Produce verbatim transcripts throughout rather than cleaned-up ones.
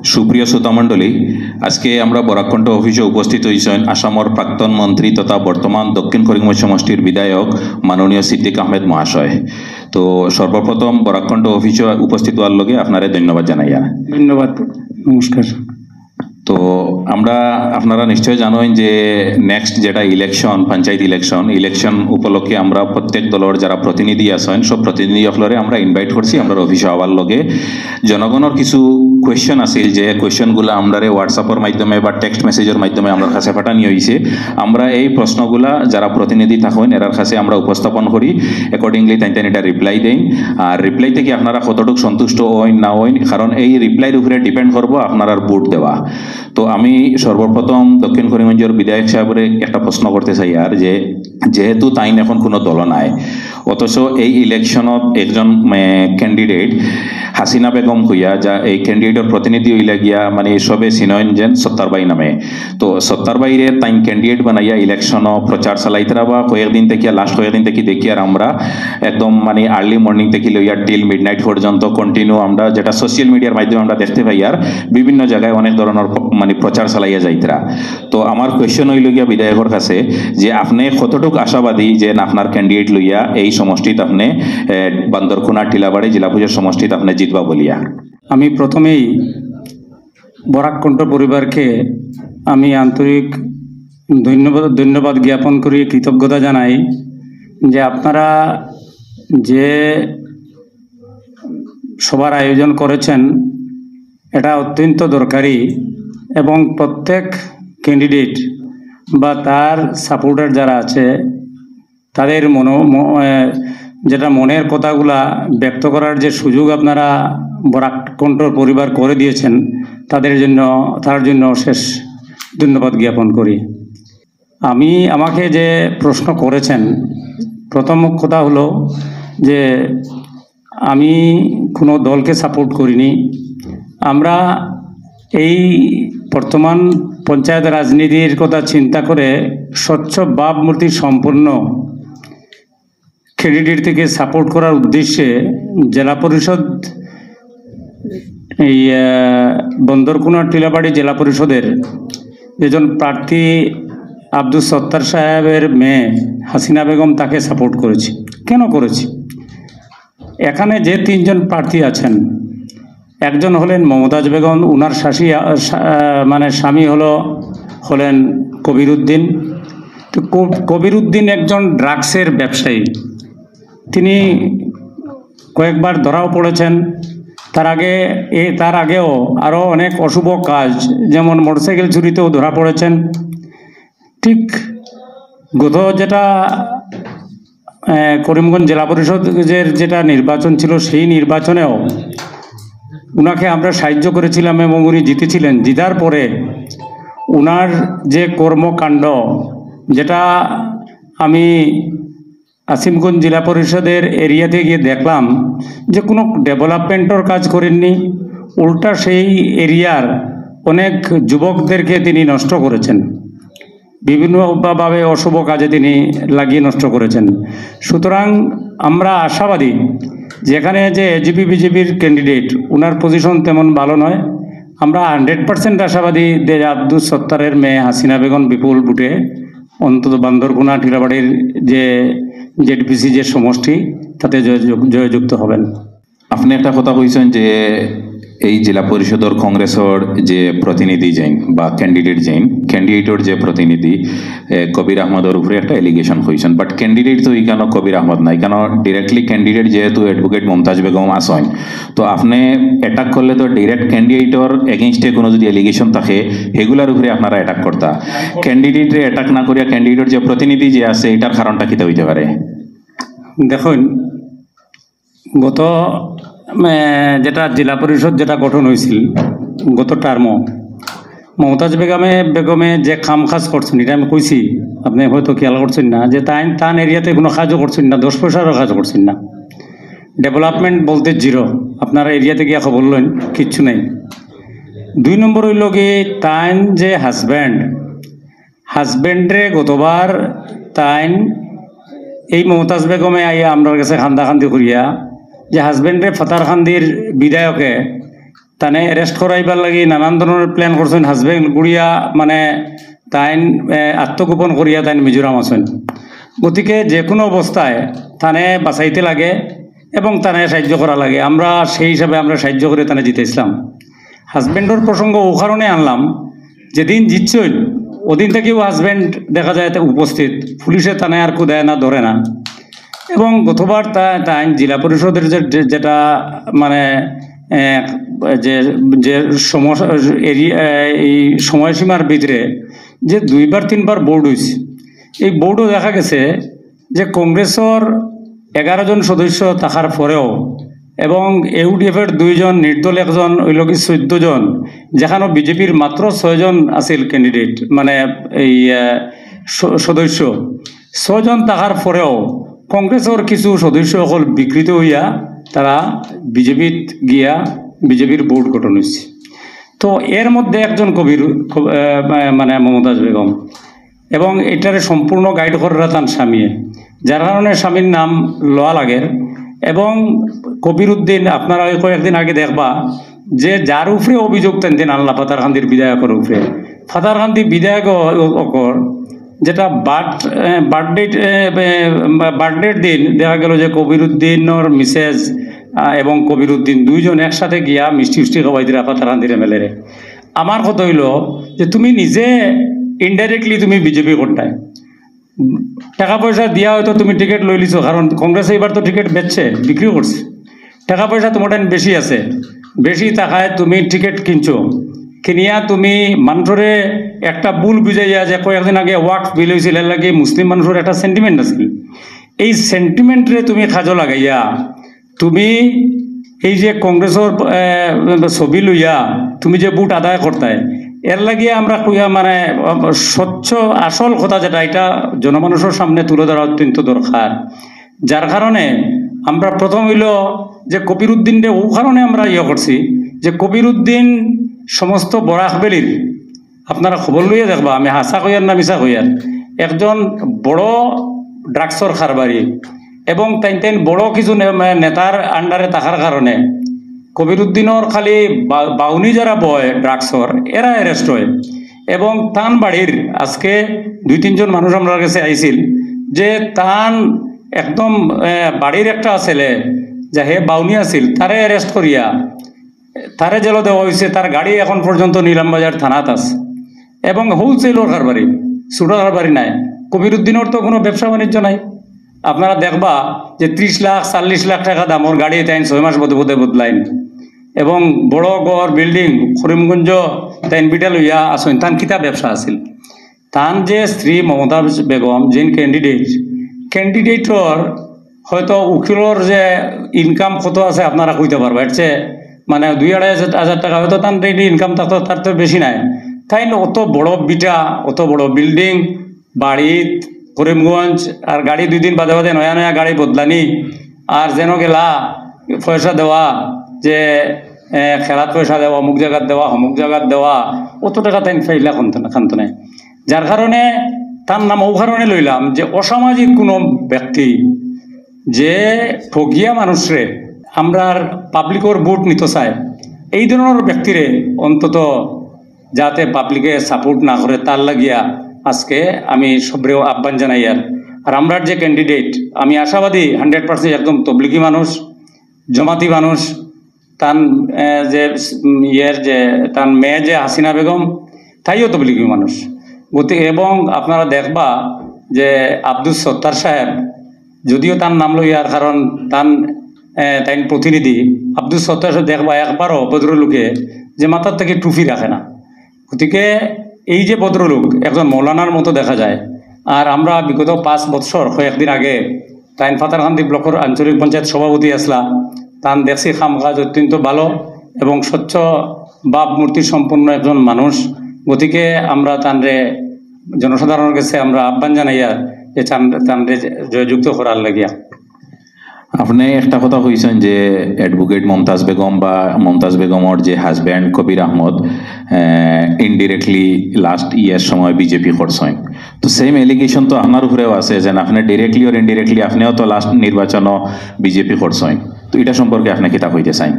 সুপ্রিয় শ্রোতামণ্ডলী, আজকে আমরা বরাককণ্ঠ অফিসে উপস্থিত হইছেন আসামর প্রাক্তন মন্ত্রী তথা বর্তমান দক্ষিণ করিমগঞ্জ সমষ্টির বিধায়ক মাননীয় সিদ্দিক আহমেদ মহাশয়। তো সর্বপ্রথম বরাককণ্ঠ অফিসে উপস্থিত হওয়ার লগে আপনারে ধন্যবাদ জানাইয়া। ধন্যবাদ, নমস্কার। তো আমরা, আপনারা নিশ্চয় জানেন যে নেক্সট যেটা ইলেকশন, পঞ্চায়েত ইলেকশন, ইলেকশন উপলক্ষে আমরা প্রত্যেক দলর যারা প্রতিনিধি আছেন, সব প্রতিনিধি সকলরে আমরা ইনভাইট করছি আমরার অফিসে আওয়ার লগে। জনগণর কিছু কোয়েশ্চেন আছিল, যে কোয়েশ্চেনগুলা আমরারে WhatsApp-র মাধ্যমে বা টেক্সট মেসেজের মাধ্যমে আমরার কাছে পাঠানি হইছে। আমরা এই প্রশ্নগুলা যারা প্রতিনিধি থাকেন এরার কাছে আমরা উপস্থাপন করি, অ্যাকর্ডিংলি তাইন তাইন এটা রিপ্লাই দেন। আর রিপ্লাই থেকে আপনারা কতটুকু সন্তুষ্ট হইন না হইন, কারণ এই রিপ্লাইর উপরে ডিপেন্ড করবো আপনারার ভোট দেওয়া। তো আমি সর্বপ্রথম দক্ষিণ করিমগঞ্জের বিধায়ক সাহেবরে একটা প্রশ্ন করতে চাই, আর যে যেহেতু তাইন এখন কোনো দল নাই, অথচ এই ইলেকশনত একজন ক্যান্ডিডেট হাসিনা বেগম কইয়া যা এই ক্যান্ডিডেটর প্রতিনিধি হইলা গিয়া, মানে, সবে চিনইন যেন সত্তার ভাই নামে। তো সত্তার ভাইরে তাইন ক্যান্ডিডেট বানাইয়া ইলেকশনও প্রচার চালাইতরা বা কয়েকদিন থেকে, লাস্ট কয়েকদিন থেকে দেখি আর আমরা একদম, মানে, আর্লি মর্নিং থেকে লইয়া টিল মিড নাইট পর্যন্ত কন্টিনিউ আমরা যেটা সোশ্যাল মিডিয়ার মাধ্যমে আমরা দেখতে পাই আর বিভিন্ন জায়গায় অনেক ধরনের প-, মানে, প্রচার চালাইয়া যাইতরা। তো আমার কোয়েশ্চেন হইল গিয়া বিধায়কর কাছে যে আপনি কতটুক আশাবাদী যে আপনার ক্যান্ডিডেট লইয়া এই সমষ্টিত আপনি, এ, বান্দরকুনা টিলাবাড়ি জেলা পরিষদ সমষ্টিত আপনি জিতবা বলিয়া? আমি প্রথমেই বরাক কণ্ঠ পরিবারকে আমি আন্তরিক ধন্যবাদ, ধন্যবাদ জ্ঞাপন করি, কৃতজ্ঞতা জানাই যে আপনারা যে সভার আয়োজন করেছেন, এটা অত্যন্ত দরকারি এবং প্রত্যেক ক্যান্ডিডেট বা তার সাপোর্টার যারা আছে তাদের মনো-, ম-, এ, যেটা মনের কথাগুলা ব্যক্ত করার যে সুযোগ আপনারা বরাক কণ্ঠর পরিবার করে দিয়েছেন, তাদের জন্য, তার জন্য অশেষ ধন্যবাদ জ্ঞাপন করি। আমি, আমাকে যে প্রশ্ন করেছেন, প্রথম কথা হলো যে আমি কোনো দলকে সাপোর্ট করিনি। আমরা এই বর্তমান পঞ্চায়েত রাজনীতির কথা চিন্তা করে স্বচ্ছ ভাবমূর্তি সম্পন্ন ক্যান্ডিডেট থেকে সাপোর্ট করার উদ্দেশ্যে জেলা পরিষদ, এই, আহ, বন্দরকুনা টিলাবাড়ি জেলা পরিষদের যেজন প্রার্থী আব্দুস সত্তার সাহেবের মেয়ে হাসিনা বেগম, তাকে সাপোর্ট করেছি। কেন করেছি? এখানে যে তিনজন প্রার্থী আছেন, একজন হলেন মমতাজ বেগম, উনার শাশি, আহ, শা-, আহ, মানে স্বামী হলো, হলেন কবির উদ্দিন। তো ক-, কবির উদ্দিন একজন ড্রাগসের ব্যবসায়ী, তিনি কয়েকবার ধরাও পড়েছেন। তার আগে, এ, তার আগেও আরও অনেক অশুভ কাজ, যেমন মোটরসাইকেল চুরিতেও ধরা পড়েছেন। ঠিক গত যেটা, আহ, করিমগঞ্জ জেলা পরিষদের যেটা নির্বাচন ছিল, সেই নির্বাচনেও উনাকে আমরা সাহায্য করেছিলাম এবং উনি জিতেছিলেন। জিতার পরে উনার যে কর্মকাণ্ড, যেটা আমি আসিমগঞ্জ জেলা পরিষদের এরিয়াতে গিয়ে দেখলাম যে কোনো ডেভেলপমেন্টর কাজ করেননি, উল্টা সেই এরিয়ার অনেক যুবকদেরকে তিনি নষ্ট করেছেন, বিভিন্নভাবে অশুভ কাজে তিনি লাগিয়ে নষ্ট করেছেন। সুতরাং আমরা আশাবাদী, যেখানে যে এজিপি বিজেপির ক্যান্ডিডেট, ওনার পজিশন তেমন ভালো নয়, আমরা হান্ড্রেড পার্সেন্ট আশাবাদী যে আব্দুস সত্তারের মেয়ে হাসিনা বেগম বিপুল ভোটে অন্তত বান্দরকুনা টিলাবাড়ির যে জেডপিসি যে সমষ্টি, তাতে জয়যুক-, জয়যুক্ত হবেন। আপনি একটা কথা কইছেন যে এই জেলা পরিষদর কংগ্রেসর যে প্রতিনিধি যাইন বা ক্যান্ডিডেট যাইন, ক্যান্ডিডেটর যে প্রতিনিধি, এ, কবির আহমদর উপরে একটা এলিগেশন কইছেন, বাট ক্যান্ডিডেট তো এখানে কবির আহমদ না, এখানে ডিরেক্টলি ক্যান্ডিডেট যেহেতু অ্যাডভোকেট মমতাজ বেগম আছেন, তো আপনি অ্যাটাক করলে তো ডিরেক্ট ক্যান্ডিডেটর এগেইনস্টে কোনো যদি এলিগেশন থাকে, সেগুলার উপরে আপনারা অ্যাটাক করতা। ক্যান্ডিডেটরে অ্যাটাক না করিয়া ক্যান্ডিডেটর যে প্রতিনিধি যে আছে, এটার কারণটা কিতা হইতে পারে? দেখুন, গত, এ, যেটা জেলা পরিষদ যেটা গঠন হয়েছিল গত টার্মও, মমতাজ বেগমে, বেগমে যে কাম কাজ করছেন, এটা আমি কইছি, আপনি হয়তো খেয়াল করছেন না, যে তাই তান এরিয়াতে কোনো কাজও করছেন না, দশ পয়সারও কাজ করছেন না। ডেভেলপমেন্ট বলতে জিরো। আপনারা এরিয়াতে গিয়া খবর লইন, কিচ্ছু নাই। দুই নম্বর হইল কি, তাইন যে হাজব্যান্ড, হাজব্যান্ডরে গতবার তাইন এই মমতাজ বেগমে আইয়া আমরার কাছে কান্দাকান্দি করিয়া যে হাজব্যান্ডরে পাথারকান্দির বিধায়কে তানে অ্যারেস্ট করাইবার লাগি নানান ধরনের প্ল্যান করছইন। হাজব্যান্ড গুড়িয়া মানে তাইন, এ, আত্মগোপন করিয়া তাইন মিজোরাম আছইন। গতিকে যে কোনো অবস্থায় তানে বাঁচাইতে লাগে এবং তানে সাহায্য করা লাগে। আমরা সেই হিসাবে আমরা সাহায্য করে তানে জিতাইছিলাম। হাজব্যান্ডর প্রসঙ্গ ও কারণে আনলাম, যেদিন জিতছইন, ওদিন থাকিউ হাজব্যান্ড দেখা যায় তা উপস্থিত, পুলিশে তানে আর কুদায় না, ধরে না। এবং গতবার তা, তাইন জেলা পরিষদের যে, যে, যেটা মানে, এ, যে, যে সমস-, এরি-, এ, এই সময়সীমার ভিতরে যে দুইবার তিনবার ভোট হইছে, এই ভোটও দেখা গেছে যে কংগ্রেসর এগারো জন সদস্য থাকার পরেও এবং ইউডিএফর দুইজন, নির্দল একজন, অইল কি চৌদ্দ জন, যেখানো বিজেপির মাত্র ছয়জন আছিল ক্যান্ডিডেট, মানে এই, আহ, স-, সদস্য, ছয়জন থাকার পরেও কংগ্রেসর কিছু সদস্য অকল বিকৃত হইয়া তারা বিজেপিত গিয়া বিজেপির বোর্ড গঠন হইছে। তো এর মধ্যে একজন কবির, ক-, আহ, মানে মমতাজ বেগম, এবং এটারে সম্পূর্ণ গাইড কররা তান স্বামীয়ে, যার কারণে স্বামীর নাম লওয়া লাগের। এবং কবির উদ্দিন, আপনারা ওই কয়েকদিন আগে দেখবা যে যার উপরে অভিযোগ তেন দিন আল্লাহ পাথারকান্দির বিধায়কর উপরে, পাথারকান্দি বিধায়ক অ-, অকর যেটা বার্থ, এ, বার্থডে, এ, এ, বার্থডের দিন দেখা গেল যে কবির উদ্দিনর মিসেস, আ, এবং কবির উদ্দিন দুইজন একসাথে গিয়া মিষ্টি উষ্টি খাওয়াই দিরা পাথারকান্দির এমএলএ রে। আমার কথা হইল যে তুমি নিজে ইনডাইরেক্টলি তুমি বিজেপি করতায়, টাকা পয়সা দিয়া হয়তো তুমি টিকিট লই লিছো, কারণ কংগ্রেসে এবার তো টিকিট বেচছে, বিক্রি করছে, টাকা পয়সা তোমার টাইম বেশি আছে, বেশি টাকায় তুমি টিকিট কিনছো, কিনিয়া তুমি মানুষরে একটা ভুল বুঝাইয়া যে কয়েকদিন আগে ওয়াকফ বিল হইছিল, এর লাগি মুসলিম মানুষর একটা সেন্টিমেন্ট আছিল, এই সেন্টিমেন্টরে তুমি কাজো লাগাইয়া তুমি এই যে কংগ্রেসর, আহ, ছবি লইয়া তুমি যে ভোট আদায় করতায়, এর লাগি আমরা কইয়া মানে, আহ, স্বচ্ছ আসল কথা যেটা, এটা জনমানুষের সামনে তুলে ধরা অত্যন্ত দরকার। যার কারণে আমরা প্রথম হইল যে কবির উদ্দিনরে ও কারণে আমরা ইয়ে করছি যে কবির উদ্দিন সমস্ত বরাক ভ্যালির, আপনারা খবর লইয়া দেখবা, আমি হাছা কইয়ার না মিছা কইয়ার, একজন বড় ড্রাগসর কারবারি এবং তাইন তাইন বড় কিছু নে-, মে-, নেতার আন্ডারে থাকার কারণে কবির উদ্দিনর খালি বা-, বাউনি যারা বয় ড্রাগসর, এরা অ্যারেস্ট হয়। এবং তান বাড়ির আজকে দুই তিনজন মানুষ আমরার কাছে আইছিল যে তান একদম, এ, বাড়ির একটা ছেলে যে হে বাউনি আছিল, তারে অ্যারেস্ট করিয়া তারে জেলো দেওয়া হইছে, তার গাড়ি এখন পর্যন্ত নিলামবাজার থানাত আছে। এবং হোলসেলর কারবারি, ছোট কারবারি নাই। কবির উদ্দিনর তো কোনো ব্যবসা বাণিজ্য নাই। আপনারা দেখবা যে ত্রিশ লাখ, চল্লিশ লাখ টাকা দামর গাড়ি তাইন ছয় মাস পদে পদে বদলাইন। এবং বড় ঘর, বিল্ডিং, করিমগঞ্জ তাইন ভিটা লইয়া আছইন, তান কিতা ব্যবসা আছিল? তান যে স্ত্রী মমতা বেগম, যেইন ক্যান্ডিডেট, ক্যান্ডিডেটর হয়তো উকিলর যে ইনকাম কত আছে আপনারা কইতা পারবা, এর চেয়ে মানে দুই আড়াই হাজার, হাজার টাকা হয়তো তান ডেইলি ইনকাম থাকতো, তার তো বেশি নাই। তাইন অত বড় ভিটা, অত বড় বিল্ডিং, বাড়িত করিমগঞ্জ, আর গাড়ি দুই দিন বাদে বাদে নয়া নয়া গাড়ি বদলানি, আর যেন গেলা পয়সা দেওয়া, যে, এ, খেলাত পয়সা দেওয়া, অমুক জাগাত দেওয়া, অমুক জাগাত দেওয়া, অত টাকা তাইন পাইলা কানতো না, কানতো নাই। যার কারণে তার নাম ও কারণে লইলাম যে অসামাজিক কোনো ব্যক্তি যে ঠগিয়া মানুষরে, আমরার পাবলিকর ভোট নিতো চায়, এই ধরনের ব্যক্তিরে অন্তত যাতে পাবলিকে সাপোর্ট না করে, তার লাগিয়া আজকে আমি সবরেও আহ্বান জানাইয়ার। আর আমরার যে ক্যান্ডিডেট, আমি আশাবাদী হান্ড্রেড পার্সেন্ট একদম তবলিগি মানুষ, জমাতি মানুষ, তান, এ, যে, উম, ইয়ের যে, তান মেয়ে যে হাসিনা বেগম, তাইও তবলিগি মানুষ। গতি-, এবং আপনারা দেখবা যে আব্দুস সত্তার সাহেব, যদিও তার নাম লইয়ার, কারণ তান, এ, তাইন প্রতিনিধি, আব্দুস সত্তার সাহেব দেখবা একবারও ভদ্রলোকে যে মাথার থেকে টুপি রাখে না। গতিকে এই যে ভদ্রলোক একজন মৌলানার মতো দেখা যায়, আর আমরা বিগত পাঁচ বছর কয়েকদিন আগে তাইন পাথারকান্দি ব্লকর আঞ্চলিক পঞ্চায়েত সভাপতি আছলা, তান দেখছি কাম কাজ অত্যন্ত ভালো এবং স্বচ্ছ ভাবমূর্তি সম্পন্ন একজন মানুষ। গতিকে আমরা তানরে, জনসাধারণের কাছে আমরা আহ্বান জানাইয়ার যে তান-, তানরে জয়যুক্ত করার লাগিয়া। আপনি একটা কথা কইছেন যে অ্যাডভোকেট মমতাজ বেগম বা মমতাজ বেগমর যে হাজব্যান্ড কবির আহমদ, আহ, ইনডিরেক্টলি লাস্ট ইয়ার সময় বিজেপি করছেন। তো সেম এলিগেশন তো আপনার উপরেও আছে, যেন আপনি ডিরেক্টলি আর ইনডিরেক্টলি আপনিও তো লাস্ট নির্বাচনও বিজেপি করছেন। তো এটা সম্পর্কে আপনি কিতা কইতে চাইন?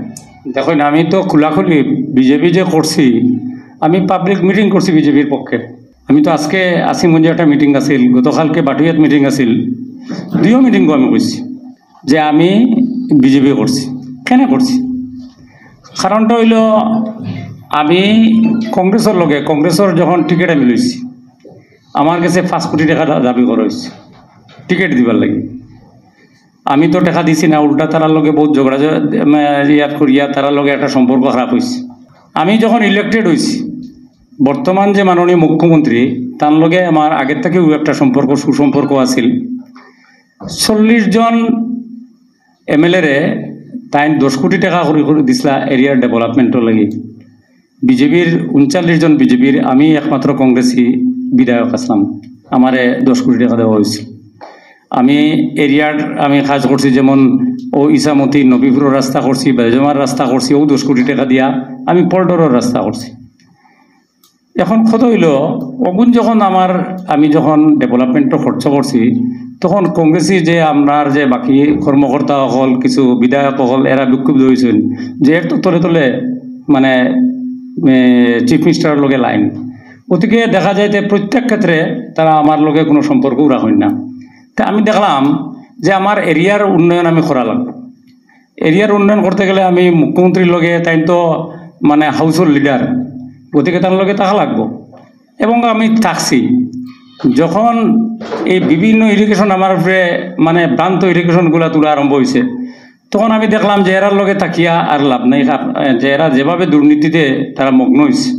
দেখইন, আমি তো খোলাখুলি বিজেপি যে করছি, আমি পাবলিক মিটিং করছি বিজেপির পক্ষে। আমি তো আজকে আসিমগঞ্জে একটা মিটিং আছিল, গতকালকে বাটুইয়াত মিটিং আছিল, দুইও মিটিং আমি কইছি যে আমি বিজেপি করছি। কেনে করছি? কারণটা অইলো, আমি কংগ্রেসর লগে, কংগ্রেসর যখন টিকিট আমি লইছি, আমার গেছে পাঁচ কোটি টেকা দা-, দাবি করা অইছে টিকিট দিবার লাগি। আমি তো টেকা দিছি না, উল্টা তারার লগে বউত ঝগড়া ঝ-, মে-, ইয়াত করিয়া তারার লগে একটা সম্পর্ক খারাপ অইছে। আমি যখন ইলেক্টেড অইছি, বর্তমান যে মাননীয় মুখ্যমন্ত্রী, তার লগে আমার আগের থাকিও একটা সম্পর্ক, সুসম্পর্ক আছিল। চল্লিশ জন এমএলএ রে তাইন দশ কোটি টেকা করি করি দিছলা এরিয়ার ডেভেলপমেন্টর লাগি। বিজেপির ঊনচল্লিশ জন বিজেপির, আমি একমাত্র কংগ্রেসি বিধায়ক আছলাম, আমারে দশ কোটি টেকা দেওয়া অইছে। আমি এরিয়ার আমি কাজ করছি, যেমন ও ইসামতি নবীপুরর রাস্তা করছি, বেজমার রাস্তা করছি, ও দশ কোটি টেকা দিয়া আমি পল্টনর রাস্তা করছি। এখন কথা অইলো, অগুন যখন আমার, আমি যখন ডেভেলপমেন্টর খরচ করছি, তখন কংগ্রেসি যে আমরার যে বাকি কর্মকর্তা অকল, কিছু বিধায়ক অকল, এরা বিক্ষুব্ধ অইছইন যে এর তো তলে তলে মানে, এ, চিফ মিনিস্টারর লগে লাইন। গতিকে দেখা যায় যে প্রত্যেক ক্ষেত্রে তারা আমার লগে কোনো সম্পর্কও রাখইন না। তে আমি দেখলাম যে আমার এরিয়ার উন্নয়ন আমি করা লাগবো। এরিয়ার উন্নয়ন করতে গেলে আমি মুখ্যমন্ত্রীর লগে, তাইন তো মানে হাউসর লিডার, গতিকে তার লগে থাকা লাগবো। এবং আমি থাকছি, যখন এই বিভিন্ন ইরিগেশন আমার উপরে মানে ভ্রান্ত ইরিগেশনগুলা তুলা আরম্ভ অইছে, তখন আমি দেখলাম যে এরার লগে থাকিয়া আর লাভ নাই। কার-, যে এরা যেভাবে দুর্নীতিতে তারা মগ্ন অইছে,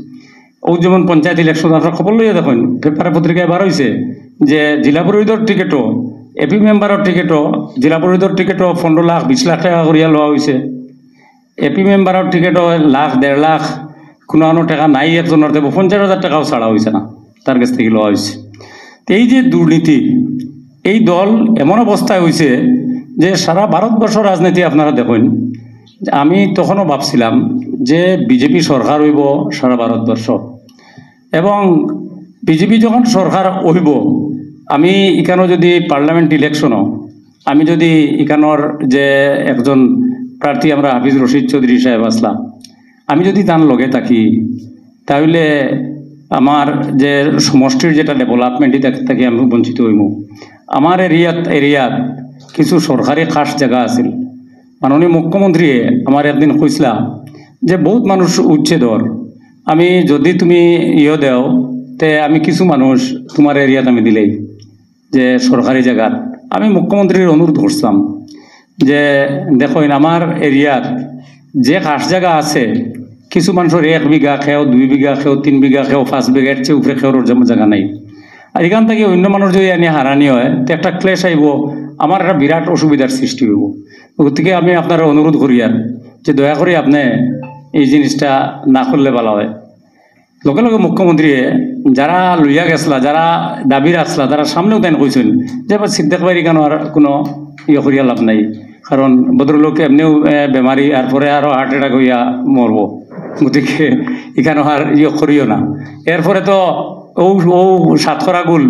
ও যেমন পঞ্চায়েত ইলেকশন আপনারা খবর লইয়া দেখইন, পেপারে পত্রিকায় বার অইছে যে জেলা পরিষদর টিকিটও, এপি মেম্বারর টিকিটও, জেলা পরিষদর টিকিটও পনেরো লাখ, বিশ লাখ টেকা করিয়া লওয়া অইছে। এপি মেম্বারর টিকিটও লাখ, দেড় লাখ, কোনো কোনো টেকা নাই একজনর, তেবু পঞ্চাশ হাজার টেকাও ছাড়া অইছে না, তার গেছ থাকি লওয়া অইছে। তো এই যে দুর্নীতি, এই দল এমন অবস্থায় অইছে যে সারা ভারতবর্ষ রাজনীতি আপনারা দেখইন, আমি তখনও ভাবছিলাম যে বিজেপি সরকার অইবো সারা ভারতবর্ষ এবং বিজেপি যখন সরকার অইবো, আমি ইখানো যদি পার্লামেন্ট ইলেকশনও, আমি যদি ইখানোর যে একজন প্রার্থী আমরা হাফিজ রশিদ চৌধুরী সাহেব আছলা, আমি যদি তান লগে থাকি, তাইলে আমার যে সমষ্টির যেটা ডেভেলপমেন্ট, ইটা থাকি আমি বঞ্চিত অইমু। আমার এরিয়াত, এরিয়াত কিছু সরকারি খাস জাগা আছিল, মাননীয় মুখ্যমন্ত্রীয়ে আমার একদিন কইছলা যে বউত মানুষ উচ্ছেদ অর, আমি যদি তুমি ইয়ে দেও, তে আমি কিছু মানুষ তোমার এরিয়াত আমি দিলাই যে সরকারি জাগাত। আমি মুখ্যমন্ত্রীর অনুরোধ করছিলাম যে দেখইন, আমার এরিয়াত যে খাস জাগা আছে, কিছু মানুষর এক বিঘা, কেউ দুই বিঘা, কেউ তিন বিঘা, কেউ পাঁচ বিঘা, এর চেয়ে উপরে কেউর জম-, জাগা নাই। আর ইখান থাকি অন্য মানুষ যদি আনি হারানি অয়, তো একটা ক্লেশ আইবো, আমার একটা বিরাট অসুবিধার সৃষ্টি অইবো। গতিকে আমি আপনারে অনুরোধ করিয়ার যে দয়া করি আপনে এই জিনিসটা না করলে ভালা অয়। লগে লগে মুখ্যমন্ত্রীয়ে যারা লইয়া গেছলা, যারা দাবি রাখছলা, তারার সামনেও তাইন কইছইন যে, "বা সিদ্দিক ভাইর ইখানো আর কোনো ইয়ে করিয়া লাভ নাই, কারণ ভদ্রলোক এমনেও, এ, বেমারি, আর পরে আরো হার্ট অ্যাটাক অইয়া মরবো, গতিকে ইখানো আর ইয়ে করিও না।" এরপরে তো ও, ও সাতকরা গুল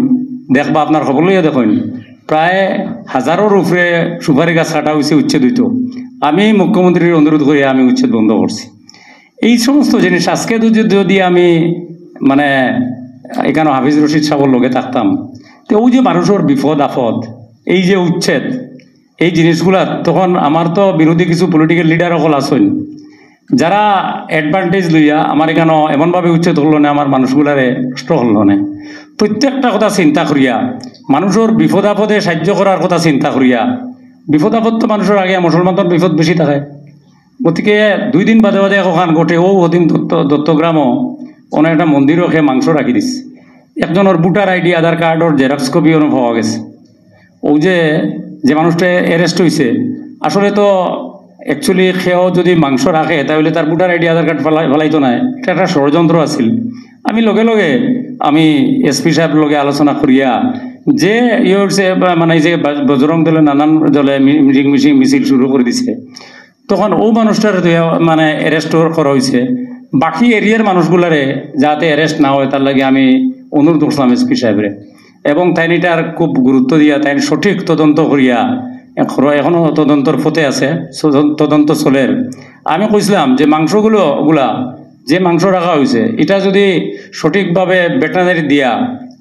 দেখবা, আপনার খবর লইয়া দেখইন, প্রায় হাজারর উপরে সুপারি গাছ কাটা অইছে, উচ্ছেদ অইতো। আমি মুখ্যমন্ত্রীর অনুরোধ করি আমি উচ্ছেদ বন্ধ করছি। এই সমস্ত জিনিস আজকে যদি, যদি আমি মানে ইখানো হাফিজ রশিদ সাহেবর লগে থাকতাম, তো ওই যে মানুষর বিপদ আপদ, এই যে উচ্ছেদ, এই জিনিসগুলা তখন আমার তো বিরোধী কিছু পলিটিক্যাল লিডার অকল আছইন, যারা অ্যাডভান্টেজ লইয়া আমার ইখানো এমনভাবে উচ্ছেদ করলো না, আমার মানুষগুলারে নষ্ট করলো না। প্রত্যেকটা কথা চিন্তা করিয়া, মানুষর বিপদ আপদে সাহায্য করার কথা চিন্তা করিয়া, বিপদ আপদ তো মানুষর আগে, মুসলমানর বিপদ বেশি থাকে। গতিকে দুই দিন বাদে বাদে একখান ঘটে, ও ওদিন দত্ত, দত্তগ্রামও অনো একটা মন্দিরও কে মাংস রাখি দিছে। একজনর ভোটার আইডি, আধার কার্ডর জেরক্স কপি অনো পাওয়া গেছে। ও যে, যে মানুষটা অ্যারেস্ট অইছে, আসলে তো actually কেউ যদি মাংস রাখে, তাহলে তার ভোটার আইডি, আধার কার্ড ফালাই-, ফালাইতো নায়। এটা একটা ষড়যন্ত্র আছিল। আমি লগে লগে আমি এসপি সাহেবর লগে আলোচনা করিয়া যে ইয়ে অইছে, বা মানে এই যে বা-, বজরং দলে নানান দলে মি-, মিটিং মিছিল, মিছিল শুরু করি দিছে, তখন ও মানুষটারে তো মানে অ্যারেস্ট করা অইছে। বাকি এরিয়ার মানুষগুলারে যাতে অ্যারেস্ট না অয়, তার লাগি আমি অনুরোধ করছিলাম এসপি সাহেবরে, এবং তাইন ইটার খুব গুরুত্ব দিয়া, তাইন সঠিক তদন্ত করিয়া এখনো, এখনো তদন্তর পথে আছে, তদন-, তদন্ত চলের। আমি কইছিলাম যে মাংসগুলো, গুলা, যে মাংস রাখা হয়েছে, এটা যদি সঠিকভাবে ভেটেরিনারি দিয়া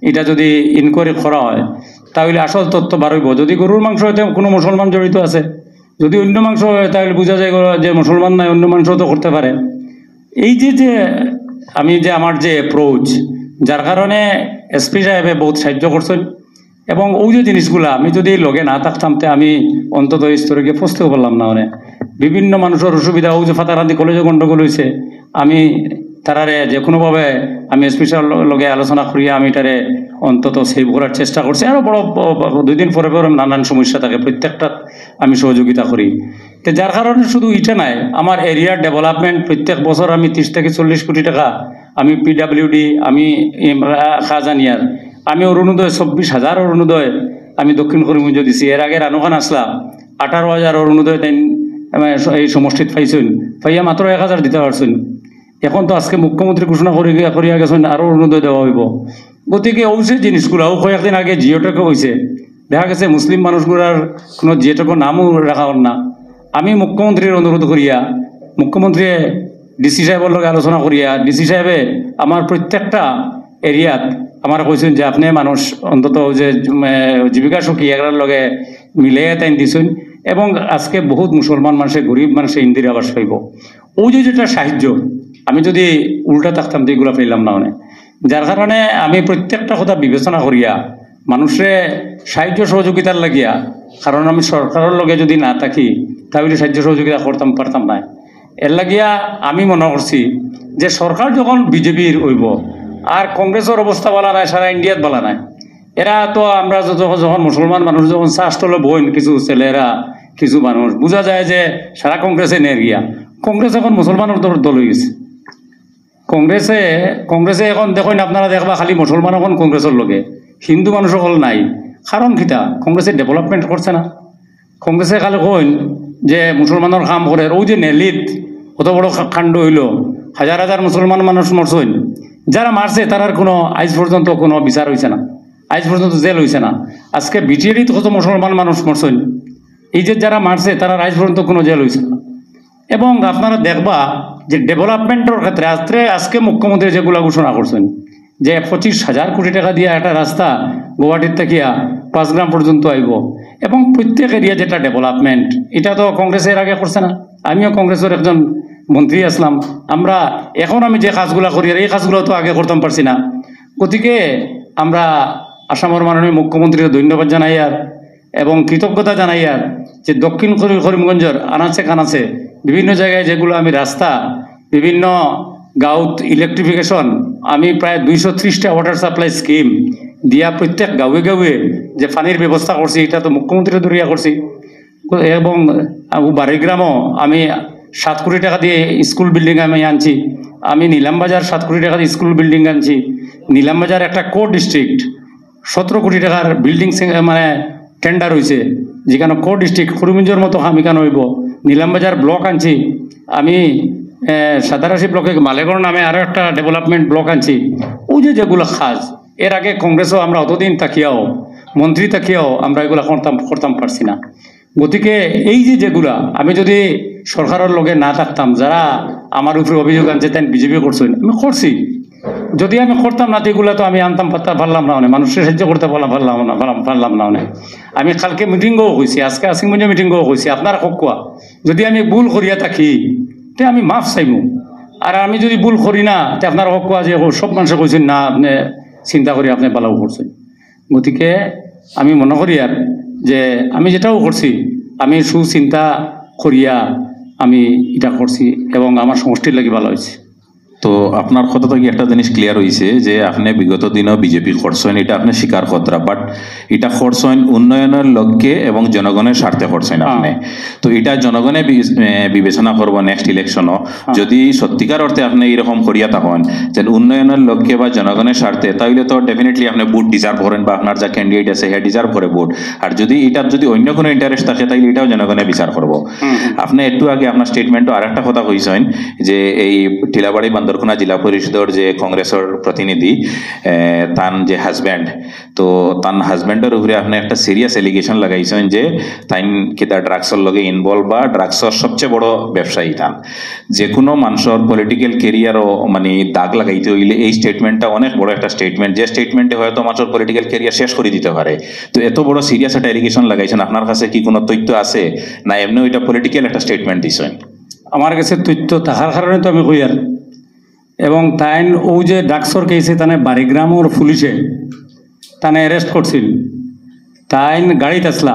এটা যদি ইনকোয়ারি করা হয়, তাহলে আসল তথ্য বার হইব। যদি গরুর মাংস হইতে কোনো মুসলমান জড়িত আছে, যদি অন্য মাংস হয়, তাহলে বোঝা যায় যে মুসলমান নাই, অন্য মাংস তো করতে পারে। এই যে, যে আমি যে আমার যে অ্যাপ্রোচ, যার কারণে এসপি সাহেবে বহুত সাহায্য করছেন। এবং ওই যে জিনিসগুলা, আমি যদি লগে না থাকতাম, তে আমি অন্তত এই স্তরে গিয়ে পৌঁছতেও পারলাম না। মানে, বিভিন্ন মানুষের অসুবিধা, ওই যে ফাতাকান্দি কলেজে গন্ডগোল হয়েছে, আমি তারারে যে কোনোভাবে আমি এসপি সাহেব লগে আলোচনা করিয়া আমি তারে অন্তত সেভ করার চেষ্টা করছি। আরও বড়, ব-, ব-, দুই দিন পরে পরে নানান সমস্যা থাকে, প্রত্যেকটা আমি সহযোগিতা করি। তো যার কারণে শুধু ইটা নাই, আমার এরিয়ার ডেভেলপমেন্ট প্রত্যেক বছর আমি ত্রিশ থেকে চল্লিশ কোটি টাকা আমি পিডাব্লিউডি, আমি এম-, রা-, খাজানিয়ার, আমি অরুণোদয়, চব্বিশ হাজার অরুণোদয় আমি দক্ষিণ করিমগঞ্জ দিছি। এর আগে রানু খান আসলা, আঠারো হাজার অরুণোদয় তাইন, মানে, স-, এই সমষ্টিত পাইছইন, পাইয়া মাত্র এক হাজার দিতে পারছইন। এখন তো আজকে মুখ্যমন্ত্রী ঘোষণা করি গিয়া, করিয়া গেছেন, আরো অরুণোদয় দেওয়া হইব। গতিকে ওই যে জিনিসগুলা, ও কয়েকদিন আগে জিওটেকও হইছে, দেখা গেছে মুসলিম মানুষগুলার কোনো জিওটেকও নামও রাখা হল না। আমি মুখ্যমন্ত্রীর অনুরোধ করিয়া, মুখ্যমন্ত্রী ডিসি সাহেবের লগে আলোচনা করিয়া, ডিসি সাহেবে আমার প্রত্যেকটা এরিয়াত আমার কইছেন যে আপনি মানুষ অন্তত ওই যে, উম, জীবিকা সখী এগুলোর লগে মিলে তাইন দিছইন। এবং আজকে বহুত মুসলমান মানুষে, গরিব মানুষে ইন্দিরা আবাস পাইব। ওই যে যেটা সাহায্য, আমি যদি উল্টা থাকতাম তো এগুলা পাইলাম না অনে। যার কারণে আমি প্রত্যেকটা কথা বিবেচনা করিয়া মানুষরে সাহায্য সহযোগিতার লাগিয়া, কারণ আমি সরকারের লগে যদি না থাকি, তাহলে সাহায্য সহযোগিতা করতাম পারতাম না। এর লাগিয়া আমি মনে করছি যে সরকার যখন বিজেপির হইব, আর কংগ্রেসের অবস্থা ভালা নাই, সারা ইন্ডিয়াত ভালা নাই। এরা তো আমরা যত-, যখন মুসলমান মানুষ যখন চা স্টলে বইন কিছু ছেলেরা, কিছু মানুষ, বুঝা যায় যে সারা কংগ্রেসে নের গিয়া। কংগ্রেস এখন মুসলমানের দল, দল হয়ে গেছে। কংগ্রেসে, কংগ্রেসে এখন দেখইন, আপনারা দেখবা খালি মুসলমান এখন কংগ্রেসের লগে, হিন্দু মানুষ সকল নাই। কারণ কিতা? কংগ্রেসে ডেভেলপমেন্ট করছে না। কংগ্রেসে খালি কইন যে মুসলমানের কাম করে, ওই যে নেলিত কত বড় কা-, কাণ্ড হইল, হাজার হাজার মুসলমান মানুষ মরছইন, যারা মারছে তারার কোনো আইজ পর্যন্ত কোনো বিচার হইছে না, আইজ পর্যন্ত জেল হইছে না। আজকে বিটিএডিত কত মুসলমান মানুষ মরছইন, এই যে যারা মারছে তারার আইজ পর্যন্ত কোনো জেল হইছে না। এবং আপনারা দেখবা যে ডেভেলপমেন্টের ক্ষেত্রে আজকে, আজকে মুখ্যমন্ত্রী যেগুলা ঘোষণা করছেন যে পঁচিশ হাজার কোটি টাকা দিয়া একটা রাস্তা গুয়াহাটির থাকিয়া পাঁচগ্রাম পর্যন্ত আইব, এবং প্রত্যেক এরিয়া যেটা ডেভেলপমেন্ট, এটা তো কংগ্রেসে এর আগে করছে না। আমিও কংগ্রেসের একজন মন্ত্রী আসলাম, আমরা এখন আমি যে কাজগুলা করি আর এই কাজগুলো তো আগে করতাম পারছি না। গতিকে আমরা আসামের মাননীয় মুখ্যমন্ত্রীরে ধন্যবাদ জানাই আর এবং কৃতজ্ঞতা জানাই আর যে দক্ষিণ করি-, করিমগঞ্জের আনাচে কানাচে বিভিন্ন জায়গায় যেগুলো আমি রাস্তা, বিভিন্ন গাঁওত ইলেকট্রিফিকেশন, আমি প্রায় দুইশো ত্রিশটা ওয়াটার সাপ্লাই স্কিম দিয়া প্রত্যেক গাঁওয়ে গাঁওয়ে যে পানির ব্যবস্থা করছি, এটা তো মুখ্যমন্ত্রী দরিয়া করছি। এবং বাড়িগ্রামও আমি সাত কোটি টাকা দিয়ে স্কুল বিল্ডিং আমি আনছি। আমি নিলামবাজার সাত কোটি টাকা দিয়ে স্কুল বিল্ডিং আনছি। নিলামবাজার একটা কোর ডিস্ট্রিক্ট, সতেরো কোটি টাকার বিল্ডিং সে-, মানে টেন্ডার হইছে, যেখানে কোর ডিস্ট্রিক্ট করিমগঞ্জের মতো কাম এখানে হইব। নিলামবাজার ব্লক আনছি আমি, এ, সাতারাশি ব্লকে মালেগড় নামে আরো একটা ডেভেলপমেন্ট ব্লক আনছি। ওই যে যেগুলো কাজ, এর আগে কংগ্রেসও আমরা অতদিন থাকিয়াও, মন্ত্রী থাকিয়াও আমরা এগুলা করতাম, করতাম পারছি না। গতিকে এই যে যেগুলা, আমি যদি সরকারের লগে না থাকতাম, যারা আমার উপরে অভিযোগ আনছে, তাই বিজেপি করছেন, আমি করছি। যদি আমি করতাম না, তো এগুলা তো আমি আনতাম পারতা-, পারলাম না অনে, মানুষের সাহায্য করতে পারলাম, পারলাম না, পারলাম, পারলাম না অনে। আমি কালকে মিটিংও কইছি, আজকে আসিমগঞ্জ মিটিংও কইছি, আপনারা কউক্কা, যদি আমি ভুল করিয়া থাকি, তে আমি মাফ চাইমু। আর আমি যদি ভুল করি না, তে আপনারা কউক্কা যে সব মানুষে কইছেন না, আপনি চিন্তা করি আপনি ভালাও করছেন। গতিকে আমি মনে করি আর যে আমি যেটাও করছি, আমি সুচিন্তা করিয়া আমি এটা করছি এবং আমার সমষ্টির লাগি ভালা হইছে। তো আপনার কথা থাকি একটা জিনিস ক্লিয়ার হইছে যে আপনি বিগত দিনও বিজেপি করছেন, এটা আপনি স্বীকার করতরা, but এটা করছেন উন্নয়নের লক্ষ্যে এবং জনগণের স্বার্থে করছেন আপনি। তো এটা জনগণে বি-, এ, বিবেচনা করবো নেক্সট ইলেকশনও। যদি সত্যিকার অর্থে আপনি এরকম করিয়া থাকেন যে উন্নয়নের লক্ষ্যে বা জনগণের স্বার্থে, তাহলে তো ডেফিনেটলি আপনি ভোট ডিজার্ভ করেন বা আপনার যে ক্যান্ডিডেট আছে, হে ডিজার্ভ করে ভোট। আর যদি এটার যদি অন্য কোনো ইন্টারেস্ট থাকে, তাহলে এটাও জনগণে বিচার করবো। আপনি একটু আগে আপনার স্টেটমেন্টও আর একটা কথা কইছেন যে এই টিলাবাড়ি চন্দ্রকোনা জেলা পরিষদর যে কংগ্রেসর প্রতিনিধি, এ, তান যে হাজব্যান্ড, তো তান হাজব্যান্ডর উপরে আপনে একটা সিরিয়াস এলিগেশন লাগাইছইন যে তাইন কিতা ড্রাগসর লগে ইনভলভ বা ড্রাগসর সবচেয়ে বড় ব্যবসায়ী তান। যে কোনো মানুষর পলিটিক্যাল ক্যারিয়ারও মানে দাগ লাগাইতে হইলে এই স্টেটমেন্টটা অনেক বড় একটা স্টেটমেন্ট, যে স্টেটমেন্টে হয়তো মানুষর পলিটিক্যাল ক্যারিয়ার শেষ করে দিতে পারে। তো এত বড় সিরিয়াস একটা এলিগেশন লাগাইছইন, আপনার কাছে কি কোনো তথ্য আছে, না এমনি ওইটা পলিটিক্যাল একটা স্টেটমেন্ট দিছইন? আমার কাছে তথ্য থাকার কারণে তো আমি কইয়ার। এবং তাইন অউ যে ড্রাগসর কেসে তানে বাড়িগ্রামর পুলিশে তানে অ্যারেস্ট করছিল। তাইন গাড়িত আছলা,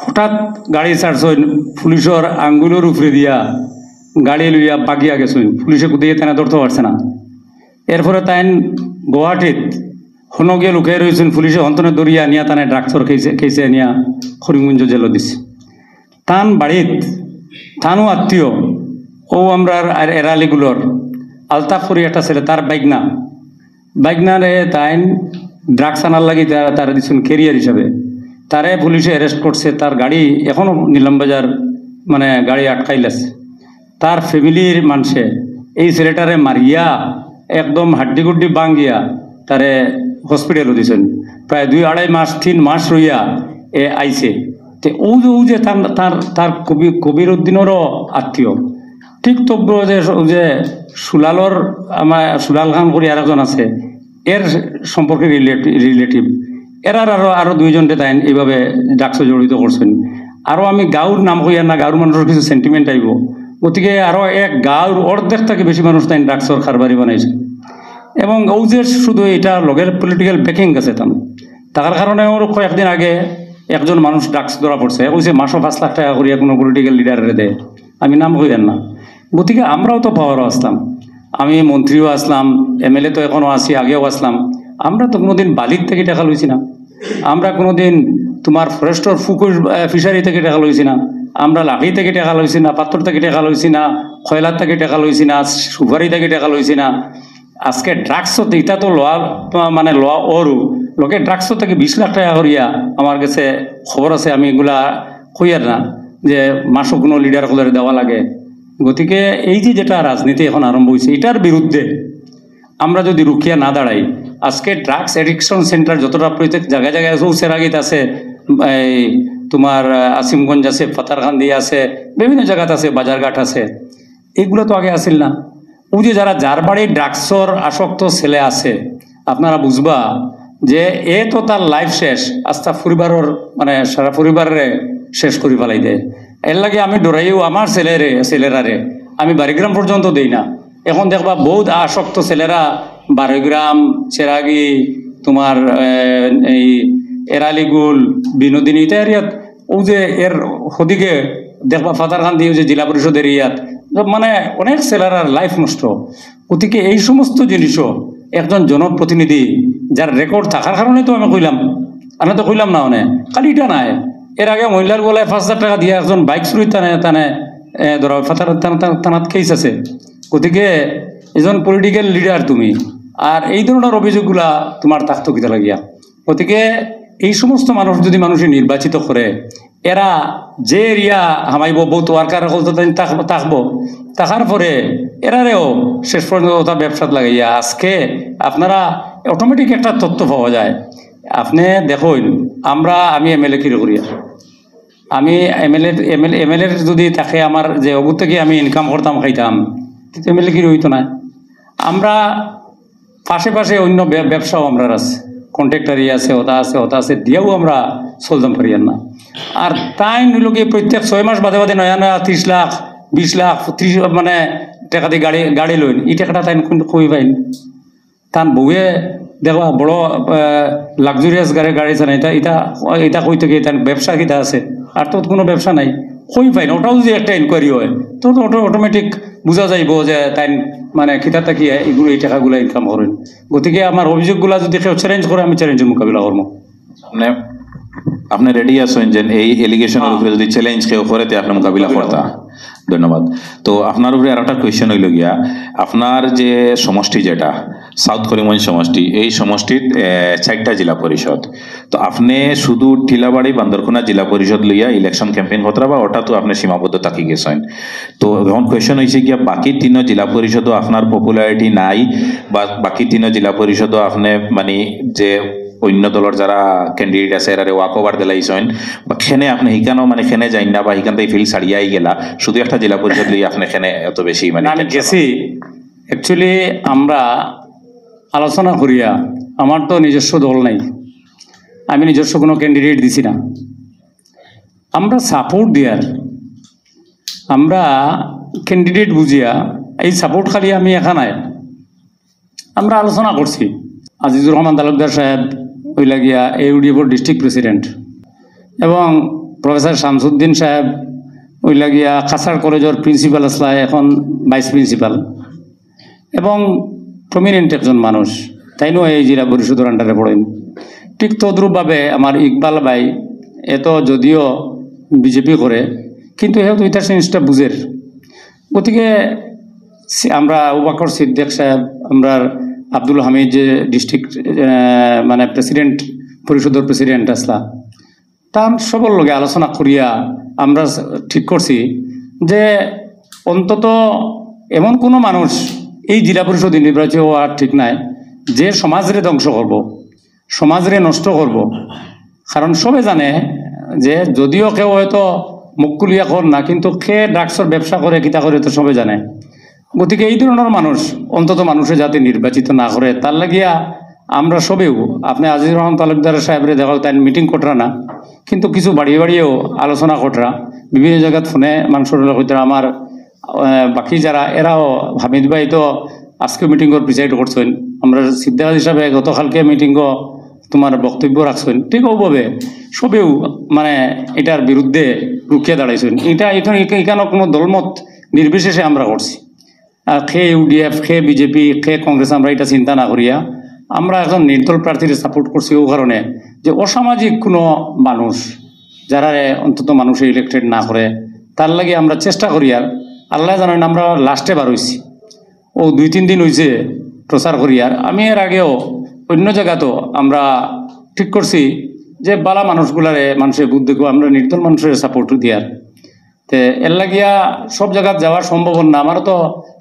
হঠাৎ গাড়ি ছাড়ছইন, পুলিশর আঙ্গুলর উপরে দিয়া গাড়ি লইয়া বাগিয়া গেছইন, পুলিশে কুদিয়ে তানে ধরতে পারছে না। এরপরে তাইন গুয়াহাটিত হনো গিয়া লুকাই রইছইন, পুলিশে হন্তনে ধরিয়া আনিয়া তানে ড্রাগসর কেসে, কেসে আনিয়া করিমগঞ্জ জেলো দিছে। তান বাড়িত, তানও আত্মীয়, অউ আমরার আর এরালিগুলোর আলতাফ করি একটা ছেলে, তার বাইগনা, বাইগনারে তাইন ড্রাগস আনার লাগি তারা, তারা দিছইন ক্যারিয়ার হিসাবে। তারে পুলিশে অ্যারেস্ট করছে, তার গাড়ি এখনো নিলামবাজার, মানে, গাড়ি আটকাইল আছে। তার ফ্যামিলির মানষে এই ছেলেটারে মারিয়া একদম হাড্ডি গুড্ডি ভাঙ্গিয়া তারে হসপিটালো দিছইন। প্রায় দুই আড়াই মাস, তিন মাস রইয়া এ আইছে। তে অউ যে, অউ যে তার, তার, তার কবি-, কবির উদ্দিনরও আত্মীয়, ঠিক তদ্রুপ যে, অউ যে সুলালর, আমার সুলাল খান করি আরেকজন আছে, এর সম্পর্কে রিলেট-, রিলেটিভ, এরার আরো, আরো দুইজনরে তাইন এইভাবে ড্রাগসে জড়িত করছইন। আরো আমি গাঁওর নাম কইয়ার না, গাঁওর মানুষর কিছু সেন্টিমেন্ট আইবো, গতিকে আরো এক গাঁওর অর্ধেক থাকি বেশি মানুষ তাইন ড্রাগসর কারবারি বানাইছইন। এবং অউ যে শুধু এটা লগের পলিটিক্যাল ব্যাকিং আছে তান, থাকার কারণে ওর কয়েকদিন আগে একজন মানুষ ড্রাগস ধরা পড়ছে, কইছে মাসো পাঁচ লাখ টাকা করিয়া কোনো পলিটিক্যাল লিডাররে দেয়, আমি নাম কইয়ার না। গতিকে আমরাও তো পাওয়ারও আছলাম, আমি মন্ত্রীও আছলাম, এমএলএ তো এখনো আছি, আগেও আছলাম। আমরা তো কোনোদিন বালির থাকি টাকা লইছি না, আমরা কোনোদিন তোমার ফরেস্টর ফুকুর, আহ, ফিশারি থাকি টাকা লইছি না, আমরা লাকড়ি থাকি টাকা লইছি না, পাথর থাকি টাকা লইছি না, কয়লার থাকি টাকা লইছি না, সুপারি থাকি টাকা লইছি না। আজকে ড্রাগস তো ইটা তো লওয়া, মানে, লওয়া অরু, লগে ড্রাগস থাকি বিশ লাখ টাকা করিয়া আমার কাছে খবর আছে, আমি এগুলা কইয়ার না যে মাসো কোনো লিডার অকলরে দেওয়া লাগে। গতিকে এই যে যেটা রাজনীতি এখন আরম্ভ হইছে, এটার বিরুদ্ধে আমরা যদি রুখিয়া না দাঁড়াই, আজকে ড্রাগস অ্যাডিকশন সেন্টার যতটা প্রত্যেক জায়গায় জায়গায় আছে, উসেরাগিত আছে, এই তোমার, আহ, আসিমগঞ্জ আছে, পাথারকান্দি আছে, বিভিন্ন জায়গাত আছে, বাজারঘাট আছে, এগুলা তো আগে আছিল না। অউ যে যারা, যার বাড়ি ড্রাগসর আসক্ত ছেলে আছে, আপনারা বুঝবা যে এ তো তার লাইফ শেষ, আস্তা পরিবারর, মানে, সারা পরিবাররে শেষ করি ফালাই দেয়। এর লাগি আমি ডরাইও আমার ছেলেরে, ছেলেরারে আমি বাড়িগ্রাম পর্যন্ত দেই না। এখন দেখবা বহুত আসক্ত ছেলেরা বারোগ্রাম, চেরাগি, তোমার, আহ, এই এরালিগুল, বিনোদিনী, ইতা এরিয়াত, অউ যে এর হদিকে দেখবা পাথারকান্দি, অউ যে জেলা পরিষদ এরিয়াত, মানে, অনেক ছেলেরার লাইফ নষ্ট। গতিকে এই সমস্ত জিনিসও একজন জনপ্রতিনিধি, যার রেকর্ড থাকার কারণে তো আমি কইলাম, আমি তো কইলাম না, মানে, খালি এটা নাই। এর আগে মহিলার গলায় পাঁচ হাজার টাকা দিয়া একজন বাইক চুরির তানে, তানে, এ, ধরা, ফাতার-, তান-, তান-, থানাত কেস আছে। গতিকে একজন পলিটিক্যাল লিডার তুমি, আর এই ধরনের অভিযোগগুলা তোমার থাকতো কিতা লাগিয়া? গতিকে এই সমস্ত মানুষ যদি মানুষে নির্বাচিত করে, এরা যে এরিয়া হামাইবো, বহুত ওয়ার্কার হকল তো তাইন থাক-, থাকবো, থাকার পরে এরারেও শেষ পর্যন্ত ওটা ব্যবসাত লাগাইয়া। আজকে আপনারা অটোমেটিক একটা তথ্য পাওয়া যায়। আপনি দেখইন, আমরা, আমি এমএলএ কিরে করিয়ার, আমি এমএলএ, এমএলএ, এমএলএ যদি থাকে আমার যে অগুর থাকি আমি ইনকাম করতাম, খাইতাম, কিন্তু এমএলএ কিরে হইতো না। আমরা পাশে পাশে অন্য ব্য-, ব্যবসাও আমরার আছে, কন্ট্রাক্টরি আছে, ওটা আছে, ওটা আছে, দিয়াও আমরা চলতাম পারিয়ার না। আর তাইন অইলো গিয়া প্রত্যেক ছয় মাস বাদে বাদে নয়া নয়া ত্রিশ লাখ, বিশ লাখ, ত্রিশ, মানে, টাকা দি গাড়ি, গাড়ি লইন, ই টাকাটা তাইন কোন, কই পাইন? তান বউয়ে দেখবা বড়, আহ, লাক্সারিয়াস গাড়ি, গাড়ি চালাইন, ইটা, ইটা, ইটা কই থাকি? তান ব্যবসা কিতা আছে? আর তো কোনো ব্যবসা নাই, কই পাইন? ওটাও যদি একটা ইনকোয়ারি হয়, তো, তো অটো-, অটোমেটিক বুঝা যাইবো যে তাইন, মানে, কিতা থাকি এগুলো, এই টাকাগুলা ইনকাম করেন। গতিকে আমার অভিযোগগুলা যদি কেউ চ্যালেঞ্জ করে, আমি চ্যালেঞ্জের মোকাবিলা করবো। আপনি, আপনি রেডি আছেন যে এই এলিগেশনের হ্যাঁ। উপরে যদি চ্যালেঞ্জ কেউ করে, তে আপনি মোকাবিলা মোকাবিলা করতা? করবো। ধন্যবাদ। তো আপনার উপরে আর একটা কোয়েশ্চেন হইল গিয়া, আপনার যে সমষ্টি যেটা, সাউথ করিমগঞ্জ সমষ্টি, এই সমষ্টিত, এ, চারটা জেলা পরিষদ। তো আপনি শুধু টিলাবাড়ি বান্দরকুনা জেলা পরিষদ লইয়া ইলেকশন ক্যাম্পেইন করতরা বা ওটা তো আপনি সীমাবদ্ধ থাকি গেছেন? তো এখন কোয়েশ্চন হয়েছে কি, বাকি তিন জেলা পরিষদও আপনার পপুলারিটি নাই, বা বাকি তিন জেলা পরিষদও আপনি মানে যে অন্য দলর যারা ক্যান্ডিডেট আছে এরারে ওয়াক ওভার দিলাইছেন, বা খেনে আপনি হিকানো মানে খেনে যাইন না বা হিকান থেকে ফিল্ড ছাড়িয়াই গেলা, শুধু একটা জেলা পরিষদ লইয়া আপনি খেনে এত বেশি মানে না, আমি tension? গেছি। অ্যাকচুয়ালি আমরা আলোচনা করিয়া, আমার তো নিজস্ব দল নাই, আমি নিজস্ব কোনো ক্যান্ডিডেট দিছি না। আমরা সাপোর্ট দিয়ার, আমরা ক্যান্ডিডেট বুঝিয়া, এই সাপোর্ট খালি আমি একা নাই, আমরা আলোচনা করছি। আজিজুর রহমান তালুকদার সাহেব ওই লাগিয়া এ ইউ ডি এফর ডিস্ট্রিক্ট প্রেসিডেন্ট এবং প্রফেসর শামসুদ্দিন সাহেব ওই লাগিয়া কাছাড় কলেজর প্রিন্সিপাল আসলা, এখন ভাইস প্রিন্সিপাল এবং প্রমিনেন্ট একজন মানুষ, তাইনও এই জেলা পরিষদর আন্ডারে পড়েন। ঠিক তদ্রূপভাবে আমার ইকবাল ভাই, এ তো যদিও বিজেপি করে, কিন্তু হেও তো ইতার জিনিসটা বুঝের। গতিকে সি-, আমরা আবু বকর সিদ্দিক সাহেব, আমরার আব্দুল হামিদ যে ডিস্ট্রিক্ট, আহ, মানে প্রেসিডেন্ট, পরিষদর প্রেসিডেন্ট আসলা, তান সবর লগে আলোচনা করিয়া আমরা স-, ঠিক করছি যে অন্তত এমন কোনো মানুষ এই জেলা পরিষদ নির্বাচিত হওয়ার ঠিক নাই, যে সমাজরে ধ্বংস করব, সমাজরে নষ্ট করব। কারণ সবে জানে যে যদিও কেউ হয়তো মুখ খুলিয়া কর না, কিন্তু কে ড্রাগসর ব্যবসা করে, কিতা করে, তো সবে জানে। গতিকে এই ধরনের মানুষ অন্তত মানুষে যাতে নির্বাচিত না করে, তার লাগিয়া আমরা সবেও, আপনি আজিজুর রহমান তালুকদার সাহেবরে দেখাও, তাই মিটিং কররা না, কিন্তু কিছু বাড়িয়ে বাড়িয়েও আলোচনা কররা, বিভিন্ন জায়গাত ফোনে মানুষের লগে কইতারা। আমার, আহ, বাকি যারা এরাও, হামিদ ভাই তো আজকে মিটিংর প্রিসাইড করছেন, আমরা সিদ্দিক হিসাবে গতকালকে মিটিংও তোমার বক্তব্য রাখছেন, ঠিক ওভাবে সবেও মানে এটার বিরুদ্ধে রুখিয়া দাঁড়াইছেন। এটা এখানে, এখানে কোনো দলমত নির্বিশেষে আমরা করছি। আর খে ইউডিএফ, খে বিজেপি, খে কংগ্রেস, আমরা এটা চিন্তা না করিয়া আমরা একজন নির্দল প্রার্থীর সাপোর্ট করছি, ও কারণে যে অসামাজিক কোনো মানুষ, যারারে অন্তত মানুষে ইলেক্টেড না করে, তার লাগি আমরা চেষ্টা করি। আর আল্লাহ জানেন, আমরা লাস্টে বার হইছি, ও দুই তিন দিন হইছে প্রচার করি। আর আমি এর আগেও অন্য জায়গাত আমরা ঠিক করছি যে বালা মানুষগুলারে মানুষে ভোট দেখবো, আমরা নির্দল মানুষের সাপোর্ট দিয়ার। তে এর লাগিয়া সব জায়গাত যাওয়া সম্ভব না, আমারও তো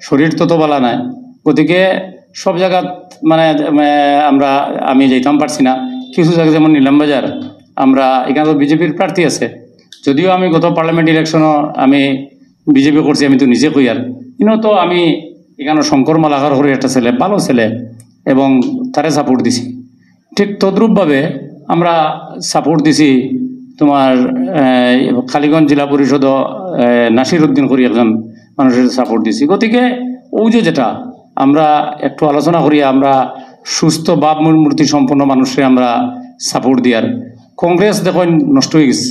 শরীর তত বালা নাই, গতিকে সব জায়গাত মানে, মানে আমরা, আমি যাইতাম পারছি না। কিছু জায়গা যেমন নিলামবাজার, আমরা এখানে তো বিজেপির প্রার্থী আছে, যদিও আমি গত পার্লামেন্ট ইলেকশনও আমি বিজেপি করছি, আমি তো নিজে কই। আর ইনো তো আমি এখানে শঙ্কর মালাকার করে একটা ছেলে, ভালো ছেলে, এবং তারে সাপোর্ট দিছি। ঠিক তদ্রূপভাবে আমরা সাপোর্ট দিছি তোমার, আহ, কালীগঞ্জ জেলা পরিষদ, আহ, নাসির উদ্দিন করি একজন মানুষের সাপোর্ট দিছি। গতিকে ওই যে যেটা আমরা একটু আলোচনা করি, আমরা সুস্থ ভাবমূর্তি সম্পন্ন মানুষকে আমরা সাপোর্ট দিয়ার। কংগ্রেস দেখইন নষ্ট হয়ে গেছে,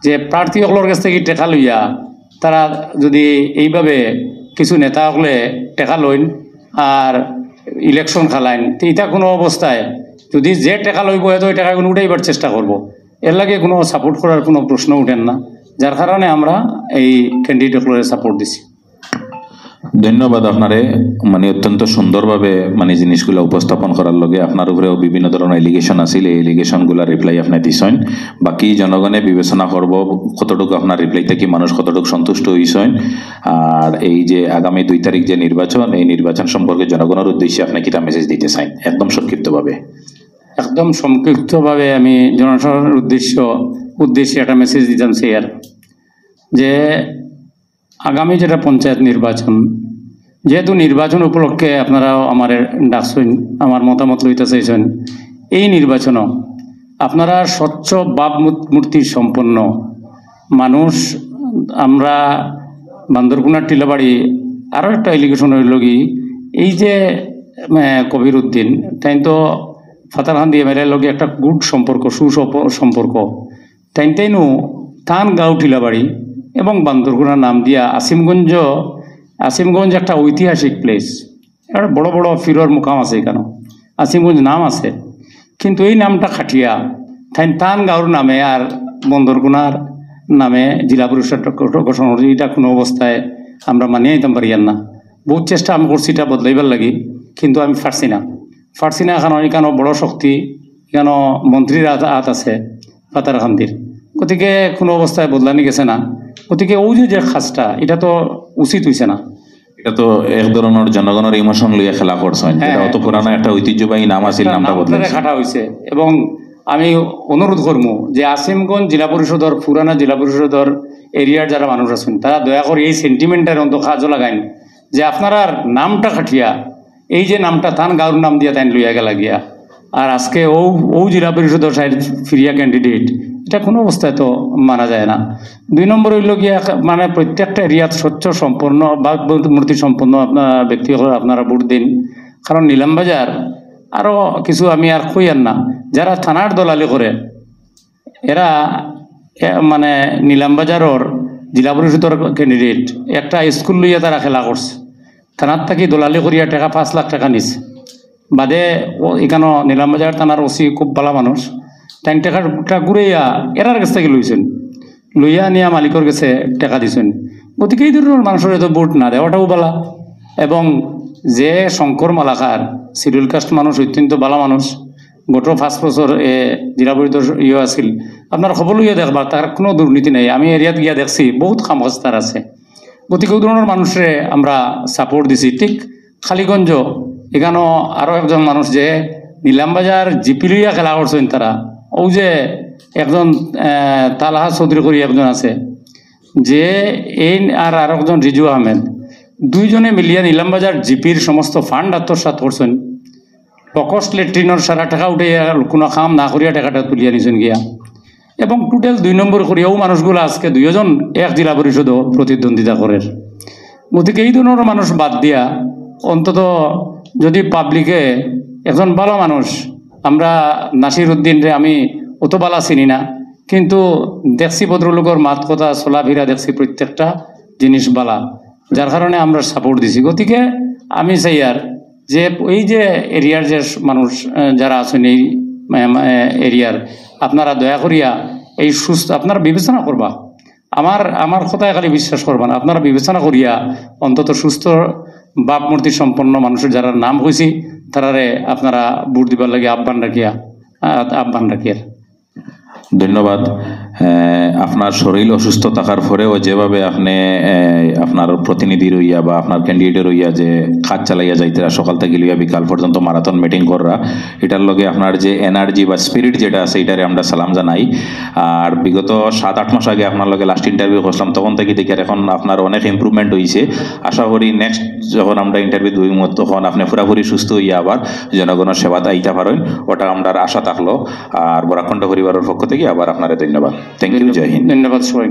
যে প্রার্থী সকলের কাছ থেকে টেকা লইয়া তারা যদি এইভাবে কিছু নেতা সকলে টেকা লইন আর ইলেকশন খেলাইন, তো এটা কোনো অবস্থায় যদি যে টেকা লইব, হয়তো ওই টেকাগুলো উঠাইবার চেষ্টা করব। এর লাগে কোনো সাপোর্ট করার কোনো প্রশ্ন উঠেন না, যার কারণে আমরা এই ক্যান্ডিডেট সকলের সাপোর্ট দিছি। ধন্যবাদ আপনারে, মানে অত্যন্ত সুন্দরভাবে মানে জিনিসগুলা উপস্থাপন করার লগে। আপনার উপরেও বিভিন্ন ধরনের এলিগেশন আছিল, এই এলিগেশনগুলা রিপ্লাই আপনি দিছেন। বাকি জনগণে বিবেচনা করব কতটুকু আপনার রিপ্লাই থেকে মানুষ কতটুকু সন্তুষ্ট হইছেন। আর এই যে আগামী দুই তারিখ যে নির্বাচন, এই নির্বাচন সম্পর্কে জনগণের উদ্দেশ্যে আপনি কিতা মেসেজ দিতে চান একদম সংক্ষিপ্তভাবে? একদম সংক্ষিপ্তভাবে আমি জনসাধারণের উদ্দেশ্য, উদ্দেশ্যে একটা মেসেজ দিতাম চাইয়ার যে আগামী যেটা পঞ্চায়েত নির্বাচন, যেহেতু নির্বাচন উপলক্ষে আপনারাও আমারে ডাকছেন, আমার মতামত লইতে চাইছেন, এই নির্বাচনও আপনারা স্বচ্ছ ভাবমূর্তি সম্পন্ন মানুষ। আমরা বান্দরকুনার টিলাবাড়ি, আরও একটা এলিগেশন হইল কি, এই যে, আহ, কবির উদ্দিন, তাই তো ফাতারকান্দি এমএলএ লগে একটা গুড সম্পর্ক, সুসম্পর্ক, তাইন তাইনও তান গাঁও টিলাবাড়ি এবং বান্দরকুনার নাম দিয়া আসিমগঞ্জ, আসিমগঞ্জ একটা ঐতিহাসিক প্লেস, একটা বড় বড় ফিরর মুকাম আছে এখানে, আসিমগঞ্জ নাম আছে, কিন্তু এই নামটা খাটিয়া তাইন তান গাঁওর নামে আর বান্দরকুনার নামে জেলা পরিষদ ঘোষণা করছে, এটা কোনো অবস্থায় আমরা মানিয়ে নিতাম পারি আর না। বহুত চেষ্টা আমি করছি এটা বদলাইবার লাগি, কিন্তু আমি পারছি না, পারছি না, কারণ এখানো বড় শক্তি, এখানো মন্ত্রীর হাত, হাত আছে পাথারকান্দির, গতিকে কোনো অবস্থায় বদলানি গেছে না। গতিকে অউ যে, যে কাজটা, এটা তো উচিত হইছে না। এটা তো এক ধরনের জনগণের ইমোশন লইয়া খেলা করছেন, হ্যাঁ, যেটা অত হ্যাঁ। পুরানো একটা ঐতিহ্যবাহী নাম আছিল, একটা নামটা নাম ধরে বদলাইছে। কাটা হইছে। এবং আমি অনুরোধ করমু যে আসিমগঞ্জ জেলা পরিষদর, পুরানা জেলা পরিষদর এরিয়ার যারা মানুষ আছেন, তারা দয়া করে এই সেন্টিমেন্টটার অন্ত কাজও লাগাইন, যে আপনারার নামটা কাটিয়া এই যে নামটা তান গাঁওর নাম দিয়া তাইন লইয়া গেলা গিয়া, আর আজকে ও, ও জেলা পরিষদর সাইড ফিরিয়া ক্যান্ডিডেট, এটা কোনো অবস্থায় তো মানা যায় না। দুই নম্বর হইল গিয়া, মানে, প্রত্যেকটা এরিয়াত স্বচ্ছ সম্পন্ন বা মূর্তি সম্পন্ন আপনার ব্যক্তি হলে আপনারা ভোট দিন, কারণ নিলাম বাজার আরও কিছু আমি আর কই আর না, যারা থানার দলালি করে, এরা, এ, মানে, নিলাম বাজারর জেলা পরিষদর ক্যান্ডিডেট, একটা স্কুল লইয়া তারা খেলা করছে, থানার থাকি দলালি করিয়া টাকা, পাঁচ লাখ টাকা নিছে। বাদে ও এখানো নিলাম বাজার থানার ওসি খুব ভালা মানুষ, তাইন টাকাটা ঘুরাইয়া এরার কাছ থাকি লইছেন, লইয়া নিয়া মালিকর কাছে টাকা দিছেন। গতিকে এই ধরনের মানুষের তো ভোট না দেওয়াটাও ভালা। এবং যে শঙ্কর মালাকার, শিডিউল কাস্ট মানুষ, অত্যন্ত ভালা মানুষ, গত পাঁচ বছর এ জেলা পরিষদর ইয়ে আছিল, আপনারা খবর লইয়া দেখবা, তার কোনো দুর্নীতি নাই। আমি এরিয়াত গিয়া দেখছি, বহুত কাম কাজ তার আছে। গতিকে ওই ধরনের মানুষরে আমরা সাপোর্ট দিছি। ঠিক কালীগঞ্জ এখানো আরো একজন মানুষ যে নিলাম বাজার জিপি লইয়া খেলা করছেন তারা, ও যে একজন, আহ, তালহা চৌধুরী করি একজন আছে, যে এই আর আরো একজন রিজু আহমেদ, দুইজনে মিলিয়া নিলাম বাজার জিপির সমস্ত ফান্ড আত্মসাৎ করছেন। ফকস লেট্রিনর সারা টাকা উঠে কোনো কাম না করিয়া টাকাটা তুলিয়া নিছেন গিয়া। এবং টোটাল দুই নম্বর করিয়াও মানুষগুলো আজকে দুইজন এক জেলা পরিষদও প্রতিদ্বন্দ্বিতা করের। গতিকে এই ধরনের মানুষ বাদ দিয়া অন্তত যদি পাবলিকে একজন ভালো মানুষ, আমরা নাসির উদ্দিনরে আমি অত ভালা চিনি না, কিন্তু দেখছি ভদ্রলোকর মাত কথা চলাফেরা দেখছি প্রত্যেকটা জিনিস ভালা, যার কারণে আমরা সাপোর্ট দিছি। গতিকে আমি চাই আর যে এই যে এরিয়ার যে মানুষ, আহ, যারা আছেন এই, আহ, এরিয়ার, আপনারা দয়া করিয়া এই সুস্থ, আপনারা বিবেচনা করবা, আমার, আমার কথায় খালি বিশ্বাস করবা না, আপনারা বিবেচনা করিয়া অন্তত সুস্থ ভাবমূর্তি সম্পন্ন মানুষের যারা নাম কইছি, তারারে আপনারা ভোট দিবার লাগি আহ্বান রাখিয়া, আহ, আহ্বান রাখিয়ার। ধন্যবাদ। আহ, আপনার শরীর অসুস্থ থাকার পরেও যেভাবে আপনি, আহ, আপনার প্রতিনিধি রইয়া বা আপনার ক্যান্ডিডেট রইয়া যে কাজ চালাইয়া যাইতেরা, সকাল থেকে লইয়া বিকাল পর্যন্ত মারাথন মিটিং কররা, এটার লগে আপনার যে এনার্জি বা স্পিরিট যেটা আছে, এটারে আমরা সালাম জানাই। আর বিগত সাত আট মাস আগে আপনার লগে লাস্ট ইন্টারভিউ করছিলাম, তখন থেকে দেখি আর এখন আপনার অনেক ইমপ্রুভমেন্ট হইছে। আশা করি নেক্সট যখন আমরা ইন্টারভিউ দিমু, তখন আপনি পুরাপুরি সুস্থ হইয়া আবার জনগণের সেবাত আইতা পারেন, ওটা আমরার আশা থাকলো। আর বরাকণ্ঠ পরিবারের পক্ষ থেকে আবার আপনারে ধন্যবাদ। থ্যাংক ইউ, জয় হিন্দ। ধন্যবাদ সবাই।